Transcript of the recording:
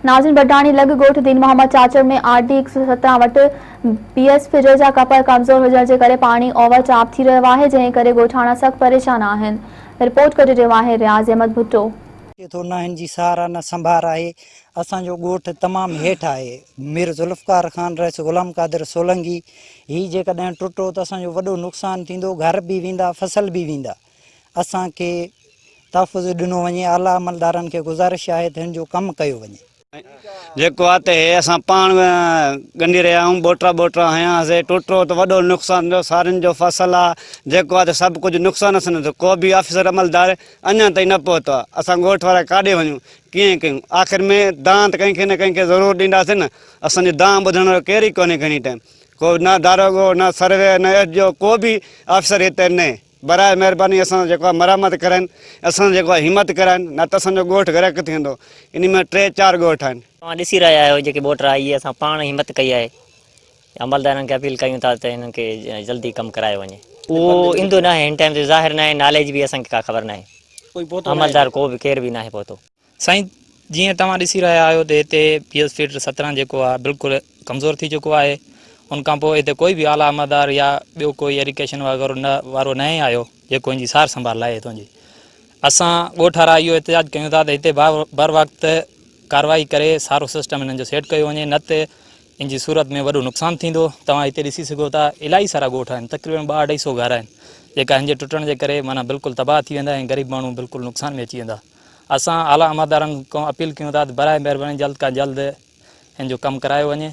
ناظرين بڊاڻي لڳ ڳوٺ دين محمد چاچڙ ۾ آر ڊي 117 وٽ بي ايس فجر جا ڪپر ڪمزور هجڻ جي ڪري پاڻي اوور ٽاپ ٿي رهيو آهي جنهن ڪري ڳوٺاڻا سخت پريشان آهن رپورٽ ڪري رهيو آهي رياض احمد ڀٽو. اچي ٿو نه هن جي سار آ نه سنڀار آهي اسان جو ڳوٺ تمام هيٺ آهي مير ذوالفقار خان رئيس غلام قادر سولنگي هي جيڪڏهن ٽٽو ته اسان جو وڏو نقصان ٿيندو گهر به ويندا فصل به ويندا اسان کي تحفظ ڏنو وڃي، اعليٰ عملدارن کي گذارش آهي ته هن جو ڪم ڪيو وڃي. جيڪو آ ته هي اسان پاڻ ڳنڍي رهيا آهيون ٻوٽرا ٻوٽرا هنيا هئاسي ٽوٽو ته وڏو نقصان ٿيو سارين جو فصل آ جيڪو آ ته سڀ ڪجهه نقصان اسان جو ٿيو ڪو به آفيسر عملدار اڃا تائين نه پهتو آ اسان ڳوٺ وارا ڪاڏي وڃون ڪيئن ڪيون آخر ۾ دانهن ته ڪنهن کي نه ڪنهن کي ضرور ڏينداسين نه اسان جي دانهن ٻڌڻ وارو ڪير ئي ڪونهي گهڻي ٽائيم ڪو نه داروغو نه سروي نه ايس ڊي او ڪو به آفيسر هتي نه براء مهرباني اسان سان جيڪو آهي مرحمت ڪرائين اسان سان جيڪو آهي همت ڪرائين نه ته اسان جو ڳوٺ غرق ٿي ويندو انهي ۾ ٽي چار ڳوٺ آهن. توهان ڏسي رهيا آهيو جيڪي ٻوٽرا اهي اسان پاڻ همت ڪئي آهي عملدارن کي اپيل ڪيون ٿا ته هنن کي جلدي ڪم ڪرايو وڃي. اهو ايندو ناهي هن ٽائيم تي ظاهر ناهي نالي جي به اسان کي ڪا خبر ناهي عملدار ڪو به ڪير به ناهي پهتو. سائين جيئن توهان ڏسي رهيا آهيو ته هتي پي ايس فيڊر 17 جيڪو آهي بلڪل ڪمزور ٿي چڪو آهي ان کان پوء هتي ڪوئي به اعليٰ عملدار يا ٻيو ڪوئي ايريگيشن وغيره نه وارو ناهي آيو جيڪو ان جي سار سنڀال لاهي هتان جي اسان ڳوٺ وارا اهو احتجاج ڪيون ٿا ته هتي بر وقت ڪارروائي ڪري سارو سسٽم انهن جو سيٽ ڪيو وڃي نه ته ان جي صورت ۾ وڏو نقصان ٿيندو. توهان هتي ڏسي سگهو ٿا الاهي سارا ڳوٺ آهن تقريبن ٻه اڍائي سو گهر آهن جيڪا هن جي ٽٽڻ جي ڪري معنيٰ بلڪل تباهه ٿي ويندا ۽ غريب ماڻهو بلڪل نقصان ۾ اچي ويندا. اسان اعليٰ عملدارن کان اپيل ڪيون ٿا ته براء مهرباني جلد کان جلد هن جو ڪم ڪرايو وڃي.